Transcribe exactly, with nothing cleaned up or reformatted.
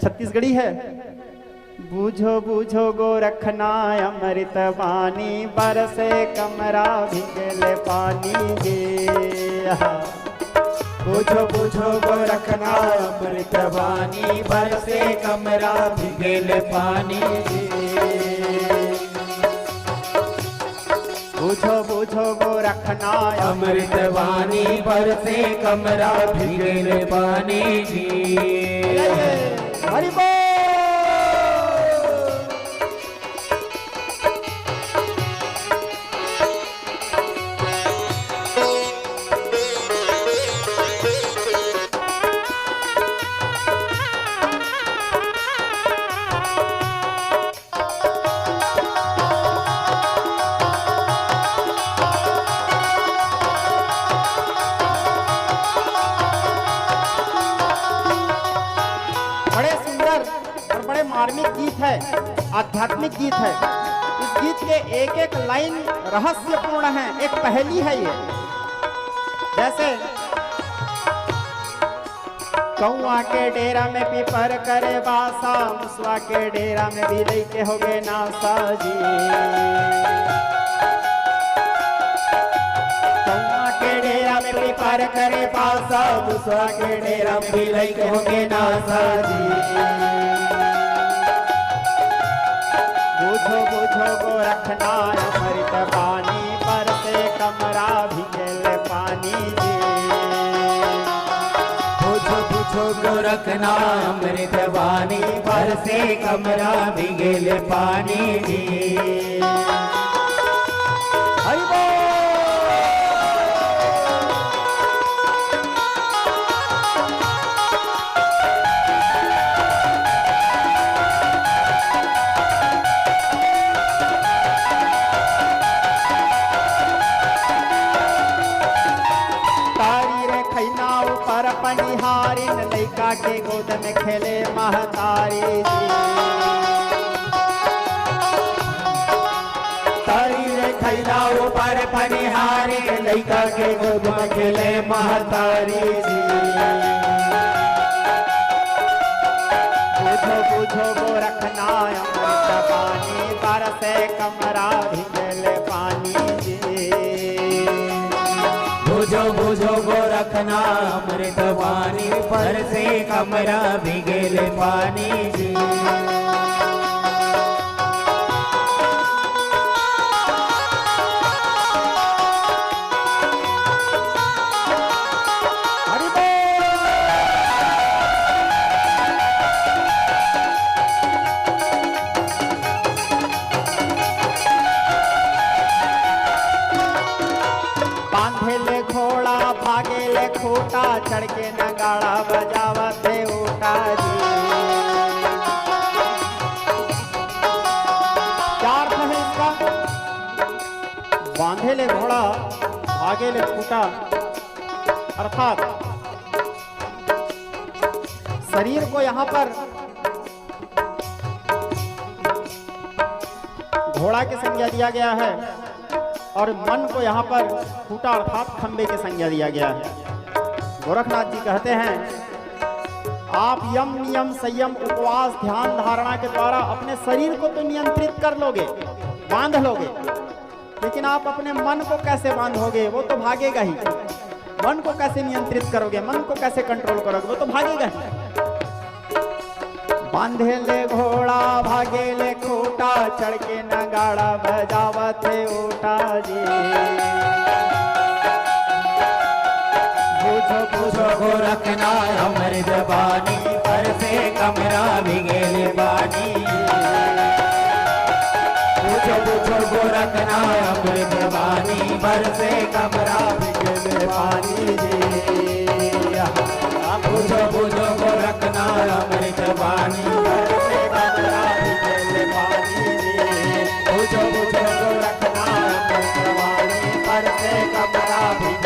छत्तीसगढ़ी है। बूझो बूझो गोरखनाथ अमृत बानी, बरसे कमरा भीगल पानी जी। बूझो बूझो गोरखनाथ अमृत बानी, बरसे कमरा भीगल पानी जी। बूझो बूझो गोरखनाथ अमृत बानी, बरसे कमरा भीगल पानी जी। हरि बोल। बड़े सुंदर और बड़े मार्मिक गीत है, आध्यात्मिक गीत है। इस गीत के एक एक लाइन रहस्यपूर्ण है, एक पहेली है ये। जैसे कौआ के डेरा में पीपर करे बासा, मुसवा के डेरा में बिलई के होगे नासा जी। कौआ के डेरा में पीपर करे बासा, मुसवा के डेरा में बिलई के होगे नासा जी। बूझो बूझो गोरखनाथ अमृत बानी, बरसे कमरा भीगल पानी जी। बूझो बूझो गोरखनाथ अमृत बानी, बरसे कमरा भीगल पानी जी। हरि बोल। तारी रे खैना ऊपर पनिहारिन, लइका के गोद में खेले महतारी जी। तारी रे खैना ऊपर पनिहारिन, लइका के गोद में खेले महतारी जी। बूझो बूझो गोरखनाथ अमृत बानी, बरसे कमरा भीगल पानी जी। बूझो बूझो गोरखनाथ अमृत बानी, बरसे कमरा भीगल पानी जी। हरि बोल। बांधे ले घोड़ा, भागे ले खूंटा, चढ़ के नगाड़ा बजावत हे ऊटा जी। क्या अर्थ है इसका? बांधे ले घोड़ा, भागे ले खूंटा, अर्थात शरीर को यहाँ पर घोड़ा की संज्ञा दिया गया है और मन को यहाँ पर खूंटा अर्थात खंबे की संज्ञा दिया गया है। गोरखनाथ जी कहते हैं, आप यम नियम संयम उपवास ध्यान धारणा के द्वारा अपने शरीर को तो नियंत्रित कर लोगे, बांध लोगे, लेकिन आप अपने मन को कैसे बांधोगे? वो तो भागेगा ही। मन को कैसे नियंत्रित करोगे, मन को कैसे कंट्रोल करोगे, वो तो भागेगा ही। बांधे ले घोड़ा, भागे ले खूंटा, चढ़ के नगाड़ा बजावत हे ऊटा जी। बूझो बूझो गोरखनाथ अमृत बानी, बरसे कमरा भीगल पानी। बूझो बूझो गोरखनाथ अमृत बानी, बरसे कमरा भीगल पानी जी। बूझो बूझो गोरखनाथ अमृत बानी, बरसे कमरा भीगल पानी जी। बूझो बूझो गोरखनाथ अमृत बानी, बरसे कमरा भीगल